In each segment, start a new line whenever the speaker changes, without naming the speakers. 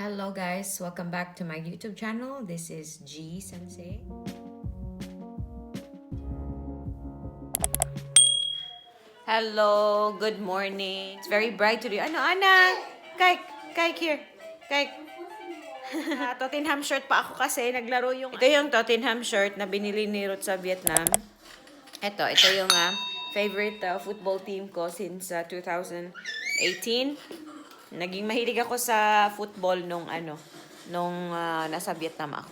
Hello guys, welcome back to my YouTube channel. This is G Sensei. Hello, good morning. It's very bright today. Ano, Ana? Kijk, kijk here. Kijk. Tottenham shirt pa ako kasi naglaro yung... Ito yung Tottenham shirt na binili ni Ruth sa Vietnam. Ito yung favorite football team ko since 2018. Naging mahilig ako sa football nung ano, nung nasa Vietnam ako.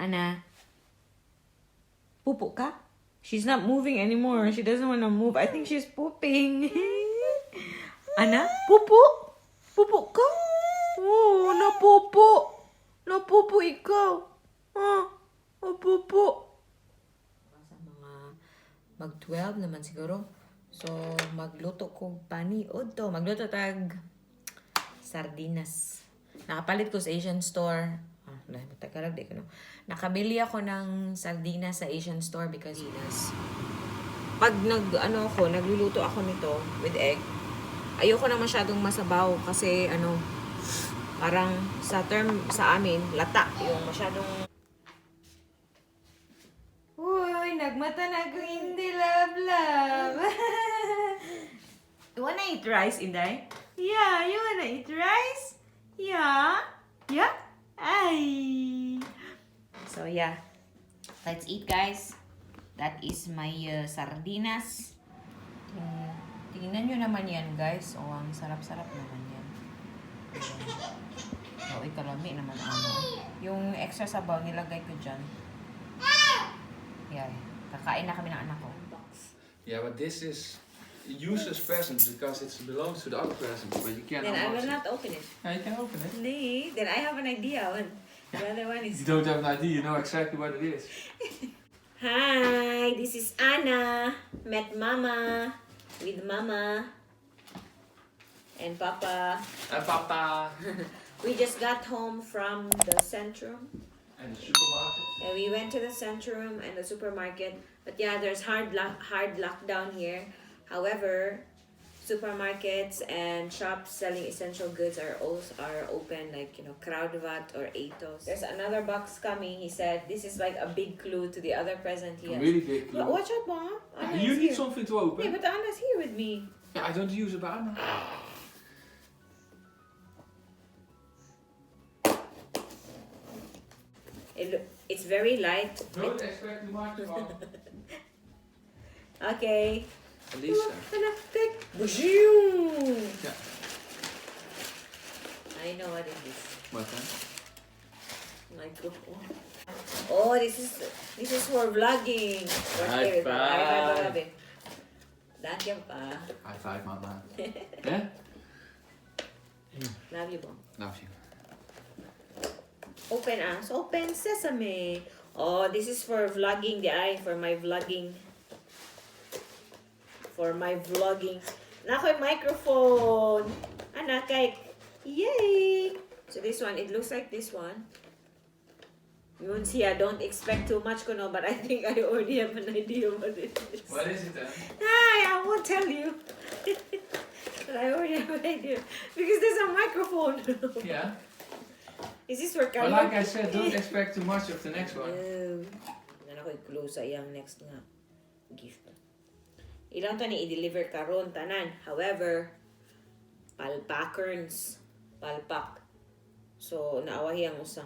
Ana, pupo ka? She's not moving anymore. She doesn't want to move. I think she's pooping. Ana, pupo? Pupo ka? Oh, napupo. Napupo ikaw. Ah, napupo. Sa mga mag-12 naman siguro. So, magluto ko paniod to. Magluto tag sardinas. Nakapalit ko sa Asian store. Ah, dahil Tagalog, di ko no. Nakabili ako ng sardinas sa Asian store because pag nag ano ako, nagluluto ako nito with egg, ayoko na masyadong masabaw kasi ano, parang sa term sa amin, lata yung masyadong. Uy, nagmata na ako hindi, love, love. You wanna eat rice, Inday? Yeah, you wanna eat rice? Yeah? Ay! So, yeah. Let's eat, guys. That is my sardinas. Tingnan nyo naman yan, guys. Oh, ang sarap-sarap naman yan. Ayan. Oh, ikalami naman ano. Yung extra sabaw, nilagay ko dyan. Yeah. Kakain na kami ng anak ko.
Yeah, but this is a useless present because it belongs to the other present, but you can't
Then I
unbox
will
it.
not open it.
Yeah, you can open it.
Nee, then I have an idea. One. The other one is
You don't have an idea, you know exactly what it is.
Hi, this is Anna. Met Mama. With Mama. And Papa.
And Papa!
We just got home from the Centrum.
And the supermarket.
And we went to the Centrum and the supermarket. But yeah, there's hard lockdown here. However, supermarkets and shops selling essential goods are also are open, like Kruidvat or Atos. There's another box coming. He said this is like a big clue to the other present he
A
has.
really big clue.
But watch out, Mom. Anna
You
is
need
here.
something to open.
Yeah, but Anna's here with me.
Yeah, I don't use a banana.
It's very light.
Don't expect too much from
Okay.
Elisa.
Anna, take. Boom.
Yeah.
I know what it is.
What then?
Microphone. Oh, this is for vlogging. Watch
High
here. High five,
five.
babe. Thank you, pa.
High five, mama. Yeah?
Love you, Bong.
Love you.
Open us. Open sesame. Oh, this is for vlogging, the eye for my vlogging. For my vlogging. Nako yung microphone. Anak, kay. Yay! So this one, it looks like this one. Yun siya, don't expect too much kuno, but I think I already have an idea what it is.
What is it then?
Hi, I won't tell you. But I already have an idea. Because there's a microphone.
Yeah.
Is this for
But
karaoke?
like I said, don't expect too much of the next one.
No. Ano ko i-close sa iyang next nga gift. Ilang to ni i-deliver karon tanan. However, palpakerns, palpak. So naawahi ang usa.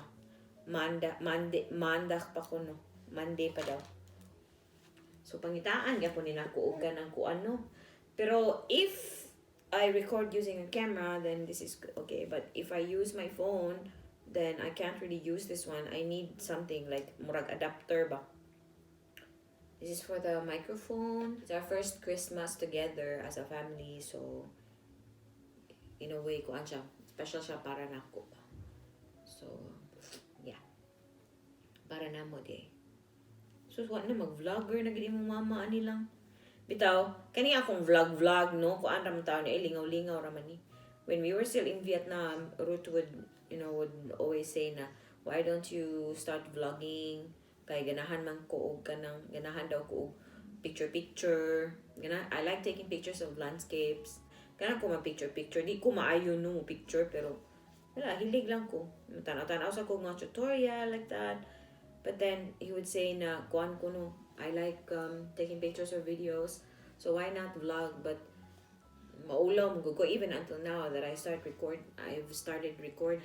Manda Mande mandak pa kuno. Monday pa daw. So pangitaan gyapon ni nako og kanang kuan no. Pero if I record using a camera, then this is okay. But if I use my phone, Then I can't really use this one. I need something like murag adapter ba. This is for the microphone. It's our first Christmas together as a family, so in a way, kuan siya, special siya para nako. So, yeah. Para namo di. So, wa na mag-vlogger na gid imong mama ani lang. Bitaw, kani akong vlog-vlog, no? Kuan ra man taon ni, lingaw-lingaw ra man ni. When we were still in Vietnam, Ruth would always say na, "Why don't you start vlogging? Kay ganahan man ko og kanang, ganahan daw ko og picture-picture." Gana, I like taking pictures of landscapes. Ganahan ko ma-picture-picture. Di ko maayo no mo picture, pero wala, hilig lang ko. Tanaw-tanaw sa ko mga tutorial like that. But then he would say na kuan ko no, I like taking pictures or videos. So why not vlog? But maulaw mo ko even until now that I've started recording.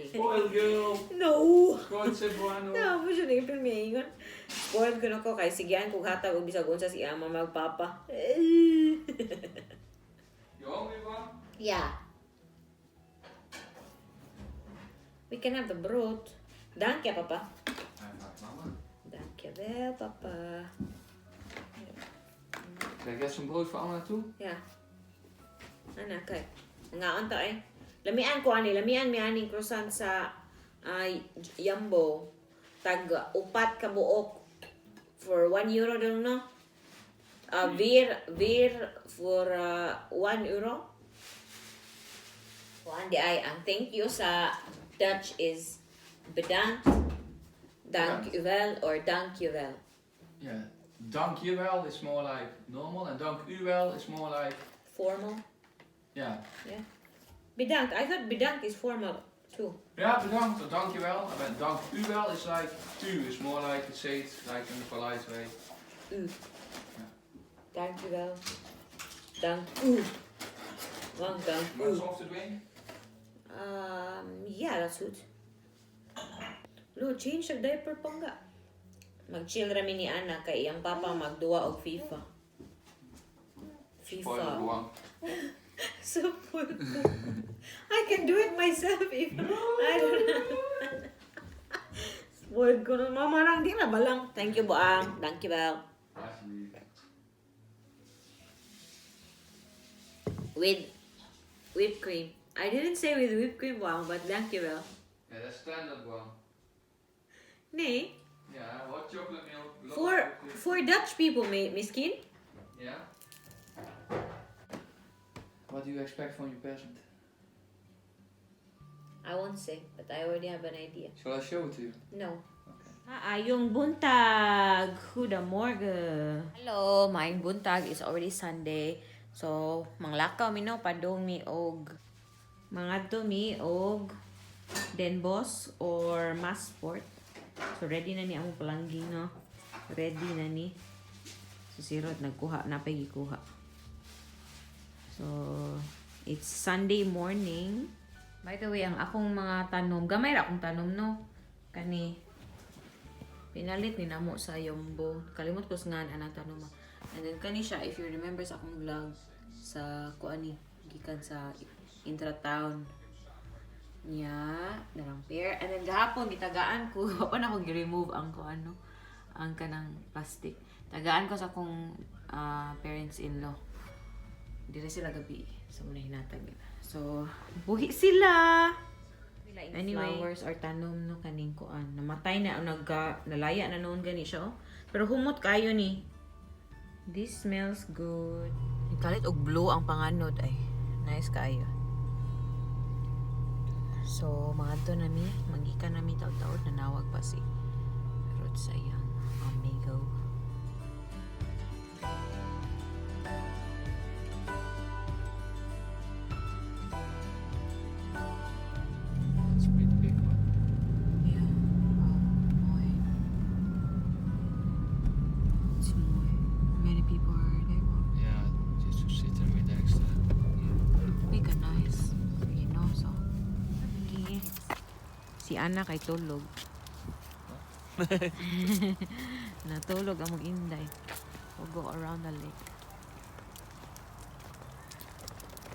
Spoiled girl.
No.
Spoiled Cebuano.
No, mo siya nagpil ingon. Spoiled ko na ko kay sigian kog hatag og bisag unsa si ama magpapa.
You hungry one?
Yeah. We can have the brood. Dank je, papa.
Hij vraagt mama.
Dank je wel, papa.
Krijg jij zo'n brood voor Anna toe?
Ja. Ana, kay. Nga ta eh. Lamian ko ani, lamian mi aning croissant sa Jumbo. Tag upat ka buok for €1 dong, no? Vier for €1. Kuan di ay ang thank you sa Dutch is bedankt, dank u wel or dank je wel.
Ja. Dank je wel is more like normal en dank u wel is more like
Formal.
Yeah.
Yeah. Bedankt. I thought bedankt is formal too.
Ja, bedankt of dank je wel. Maar dank u wel is like u is more like you say it like in a polite way.
U. Dank u wel. Dank u. Want dank
You want
u.
some to drink?
Yeah, that's good. Lo, change the diaper pangga. Mag-chill ra mi ni Ana kay iyang papa magduwa og FIFA.
Spoiled
FIFA.
one.
So poor. I can do it myself if I don't know. Spoiled ko na. Mama lang, di na balang. Thank you, Buang. Thank you, Bel.
Alsjeblieft.
With whipped cream. I didn't say with whipped cream, Buang, but thank you, Bel.
Ja, dat is standard one.
Nee.
Ja, hot chocolate milk. Block whipped cream.
For Dutch people, may, misschien?
Yeah. What do you expect from your present?
I won't say, but I already have an idea.
Shall I show it to you?
No.
Okay.
Maayong buntag! Goedemorgen! Hello, maayong buntag. It's already Sunday. So, manglakaw mi no, padung mi og mangadto mi og Den Bosch or Maaspoort. So, ready na ni among palanggi, no? Ready na ni. So, si Rod nagkuha, napay gikuha. So, it's Sunday morning. By the way, ang akong mga tanom, gamay ra akong tanom, no? Kani, pinalit ni namo sa Jumbo. Kalimot ko sa ngan anang tanom. And then kani siya, if you remember sa akong vlog sa kuani, gikan sa Intratown. Nya, darang pear. And then gahapon gitagaan ko, wa pa na ko gi-remove ang kuano, ang kanang plastic. Tagaan ko sa akong parents-in-law. Dire sila gabi. So, muna hinatag nila. So, buhi sila! Anyway, flowers or tanom no kaning kuan. Namatay na nagka nalaya na noon gani siya oh. Pero humot kayo ni. This smells good. Ikalit og blue ang panganod ay. Nice kaayo. So, mangadto na mi, manggikan na mi taud-taud, nanawag pa si Rod sa iyang amigo.
That's a pretty big one.
Yeah. Oh, boy. It's mooi. Many people are there.
Yeah, just to sit and relax.
Big and nice. So. Okay. Si Ana kay tulog. Natulog among inday. We'll go around the lake.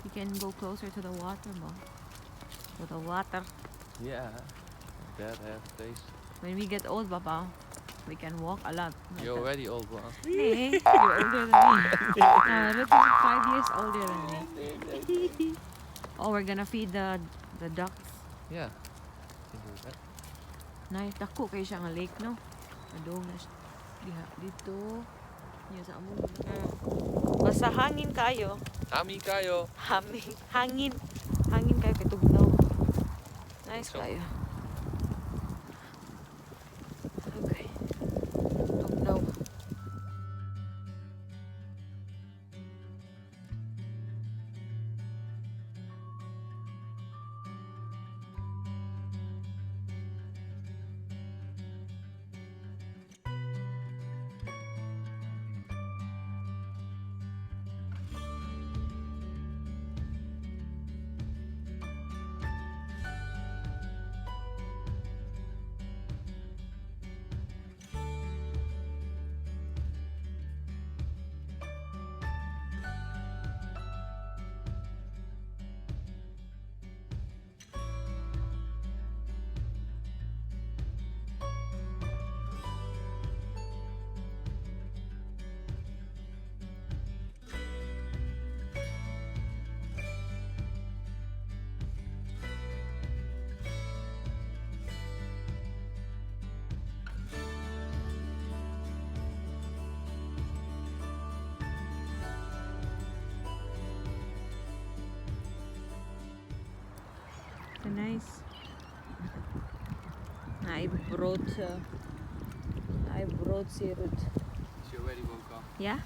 You can go closer to the water mo. To the water.
Yeah. Bad half days.
When we get old, Papa, we can walk a lot. Like
You're
that.
Already old, one.
Nee, you're older than me. No, look, 5 years older than me. Oh, we're gonna feed the ducks.
Yeah. Can do that.
Nice. Dako kay siya nga lake, no? Adong na siya. Diha, dito. Niya sa among. Basta hangin kayo.
Hami kayo.
Hangin. Hangin. Hangin kayo kay tugnaw. Nice kayo. Okay. Tugnaw. Nice. I brought si Ruth.
She already woke up.
Yeah?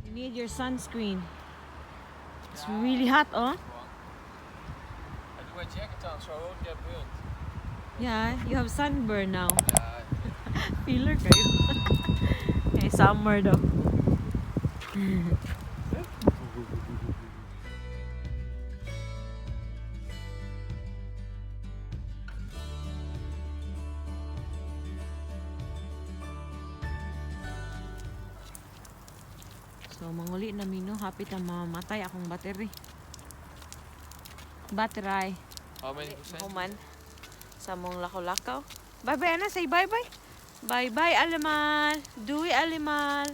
You need your sunscreen. It's really hot, oh.
I do my jacket on so I won't get burned.
Yeah, you have sunburn now.
Yeah.
Feeler kayo. Okay, summer daw. So, manguli na mi, no? Hapit na mamatay akong battery. Battery.
How many percent?
Human sa mong lakaw-lakaw. Bye-bye, Ana. Say bye-bye. Bye-bye, allemaal. Doei, allemaal.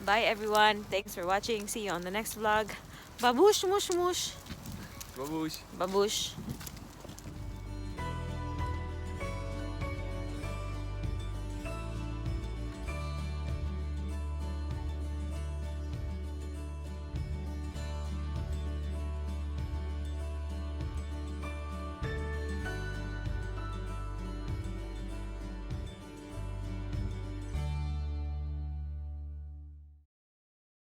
Bye, everyone. Thanks for watching. See you on the next vlog. Babush, mush, mush.
Babush.
Babush.